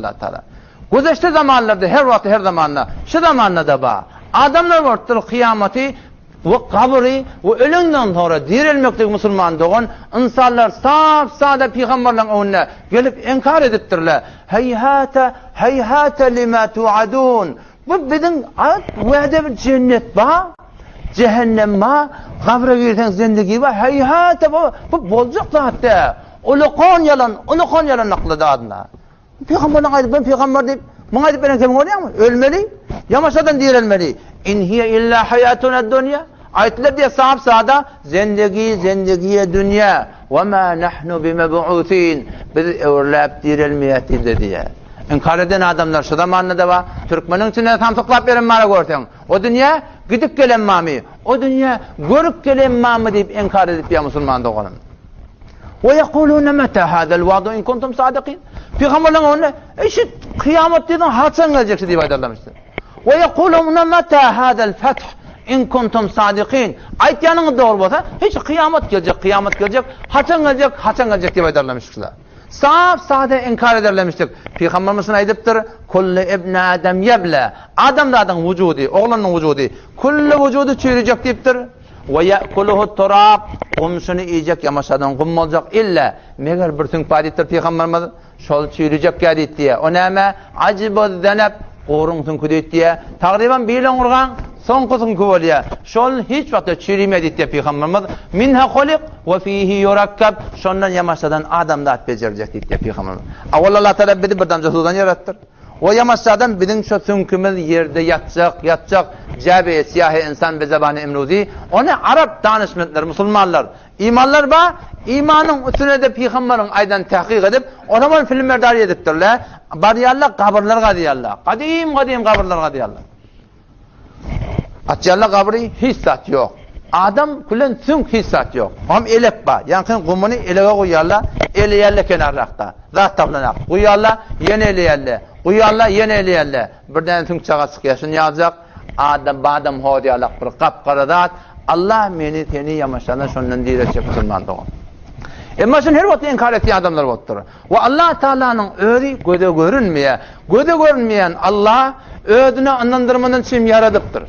Allah Taala. Güzeşte zamanlarda her wagtda her zamanda şu zamanda-da bar. Adamlar bolupdyr kyýamaty we gabyry we ölenden soňra direlmekligi musulman dogan ynsanlar sap-sada pygamberleň öňünde gelip inkar edipdirler. Heýhate heýhate lima tuadun. Bu biziň at wada bir jennet bar, jehennem bar, gabra girseň zindigi bar. Heýhate bu bu boljak zat däl. Ulakan ýalan, ulakan ýalan aklady adyna. Pygamberleň aýdyp, ben pygamber diýip, muňa aýdyp beren kemiň bolýarmy? Ölmeli, ýamaşadan direlmeli. In hiýe illa haýatuna dunýa. Aýtdylar diýe sap sada, zendegi, zendegiýe dünýä. Wa ma nahnu bimebusin. Biz öwrüläp direlmeýäs diýdiler diýe. Inkar eden adamlar şu zamanda-da bar. Türkmeniň içinde samsyklap beren bara görseň. O dünýä gidip gelen bamy? O dünýä görüp gelen bamy diýip inkar edip ýa musulman doganym. Ve yekulune meta hadal wa'du in kuntum sadikin. Pygamberler onda, "Eý şu kyýamat diýdiň haçan geljek diýip aýdarlarmyşdy. Ve yekulune meta hadal feth in kuntum sadikin. Aýtýanyňyz dogry bolsa, hiç kyýamat geljek, kyýamat geljek, haçan geljek, haçan geljek diýip aýdarlarmyşdylar. Sap sada inkar ederlermişdik. Pygamberimiz şuny aýdypdyr, Kullu ibn Adam ýeble. Adamzadyň wujudy, oglanyň wujudy, kullu wujudy çüýrüjek diýipdir. We ýe'kuluhu turab, gum şuny iýjek ýamaşadan gum boljak illa, meger bir süňk bar diýipdir Pygamberimiz, şol çüýrüjekkä diýipdi. O näme? Ajbuz zeneb, guryň süňki diýipdi. Tagryban bil oňurgaň soňky süňki bolýar. Şol hiç wagtda çüýrümeýär diýipdi Pygamberimiz. Minha hulik we fihi yurakkab, şondan ýamaşadan adamzat bejeriljek diýipdi Pygamberimiz. Awal Allah Taala bizi bir damja suwdan ýaratdyr. O ýamaşjadan biziň şo süňkümiz ýerde ýatjak, ýatjak, jäbe syýahy ynsan be zebany emruzi, ony arap danyşmentler, musulmanlar, imanlar ba, imanyň üstüne-de pygambaryň aýdanyny tahkyk edip, o zaman filmerdar edipdirler, barýarlar gabyrlar gazýarlar, gadym-gadym gabyrlar gazýarlar. Açýarlar gabry, hiç zat ýok. Adam bilen süňk hiç zat ýok. Oňam elek bar. Ýaňky gumuny elege guýýarlar, eleýärler kenarrakda. Zat tapylanak. Guýýarlar, ýene eleýärler. Guýýarlar, ýene eleýärler. Bir däne süňk çaga çykýar. Şuny ýaljak, adam, badam hoz ýalak bir gap-gara zat. Allah meni, seni ýamaşanda şondan diretjek musulman dogan. Emma şuny her wagt inkar etýän adamlar bolupdyr. We Allah Tagalanyň özi göze görünmeýär. Göze görünmeýän Allah özüne ynandyrmadan çyn ýaradypdyr.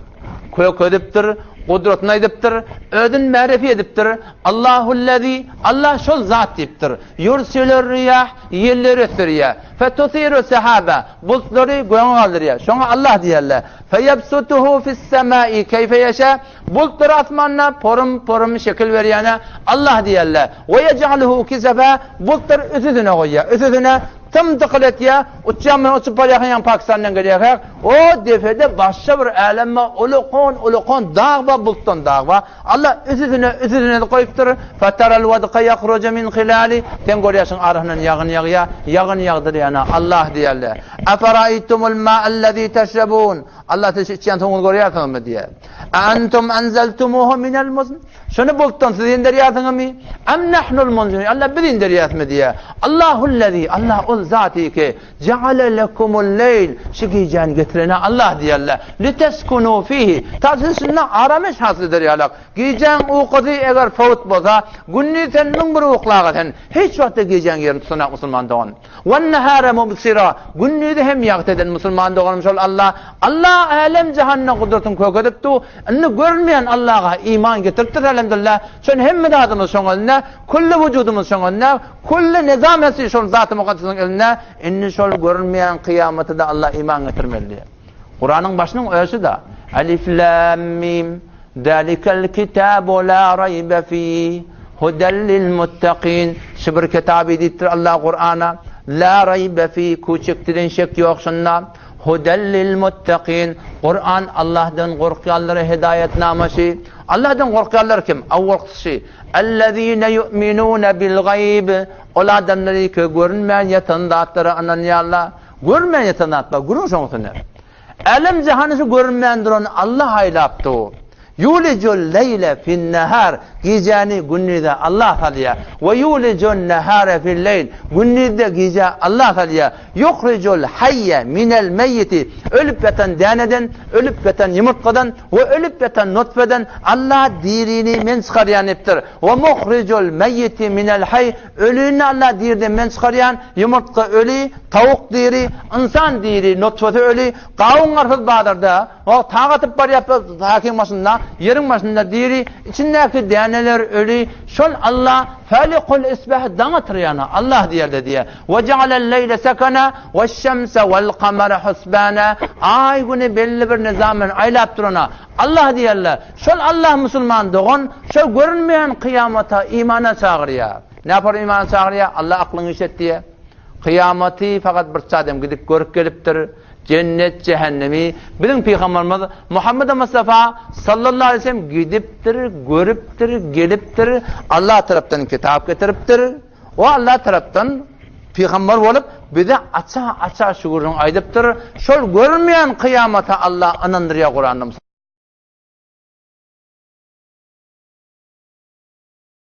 Kök edipdir, gudratyny aýdypdyr, özüni märefi edipdir. Allahullazi, Allah şol zat diýipdir. Ýursilur riýah, ýelleri ösdürýär. Fetusiru sahaba, bultlary göge galdyrýar. Şoňa Allah diýerler. Feyebsutuhu fis-semai keýfe ýeşa, Bultlary asmanda porum-porum şekil berýäne Allah diýerler. We ýej'aluhu kisefa, bultlary üst-üstüne goýýar. Üst-üstüne tym-dykyl etýär. Uçýan bilen uçup barýarkaň ýaňy Pakistandan gelýärkäk, o depede başga bir älem bar, ulukan-ulukan dag bar, bultdan dag bar. Allah üst-üstüne, üst-üstüne edip goýupdyr. Fetaral wadka ýahruju min hilali, sen görýärsiň arasyndan ýagyn ýagýar, ýagyn ýagdyrýana Allah diýerler. Eferaýtumul ma'allezî teşrebûn, Allah siz şu içýän suwuňyzy görýärsiňizmi diýýär. A antum anzaltumuhu minel muzn? Şuny bulutdan siz inderýärsiňizmi? Am nahnul munzilun? Allah biz inderýäsmi diýýär. Allahullazi, Allah ol zat ki, jaala lekumul leýl, şu gijäni getirene Allah diýerler. Liteskunu fihi. Ta siz şunda aramyş hasyl eder ýalak. Gijäň ukusy eger fawt bolsa, gündiz sen 1001 uklaga sen hiç wagtda gijäň ýerini tutanak musulman dogan. Wan-nahara mubsira, gündizi hem ýagty eden musulman doganym şol Allah. Allah älem-jahanda gudratyny kök edip dur. Indi görünmeýän Allaha iman getiripdiris elhamdülillah. Şon hemme zadymyz şoň elinde, külli wujudymyz şoň elinde, külli nizam hepsi şol Zaty Mukaddesyň elinde. Indi şol görünmeýän kyýamata-da Allah iman getirmeli diýýär. Kuranyň başynyň özi-de Alif lam mim Zalikel kitabu la raybe fi hudel lil muttakin Şu bir kitaby diýipdir Allah Kurana la raybe fi küçükdirin şek ýok şunda hudel lil muttakin Kuran Allahdan gorkýanlara hidaýetnamasy Allahdan gorkýanlar kim? Awwalkysy Ellezine yu'minune bil gaýb Ol adamlar ki görünmän ýatan zatlara ynanýarlar. Görünmän ýatan zat bar, gürrüň şoň üstünde. Älem-jahany şu görünmän duran Allah aýlap dur. Ýulijul leýle fin-nehar, gijäni gündize Allah salýar. We ýulijun nehare fil-leýl, gündizde gijä Allah salýar. Ýuhrijul haýýe minel meýýiti, ölüp ýatan däneden, ölüp ýatan ýumurtgadan we ölüp ýatan nutfeden Allah dirini men çykarýan diýipdir. We muhrijul meýýiti minel haý, ölüni Allah diriden men çykarýan, ýumurtga öli, tawuk diri, ynsan diri, nutfasy öli, gawun-garpyz bazarda, Wagt tag atyp barýar hakyň başynda, ýeriň başynda diri, içindäki däneler öli, şol Alla Falikul isbah daň atyrýana Allah diýerde diýýär. We ja'alel leýle sekena weş-şemse wel-kamara husbana Aý güni belli bir nizam bilen aýlap durana Allah diýerler. Şol Allah musulman dogan şol görünmeýän kyýamata imana çagyrýar. Näpar imana çagyrýar? Allah aklyňy işlet diýýär. Kyýamaty fakat bir adam gidip görüp gelipdir. Jennet, jähennemi biziň pygamberimiz Muhammed Mustafa sallallahu aleyhi ve sellem gidipdir, görüpdir, gelipdir, Allah tarapdan kitap getiripdir. O Allah tarapdan pygamber bolup bize aça-aça şu gürrüňi aýdypdyr. Şol görünmeýän kyýamata Allah ynandyrýar Kuranda.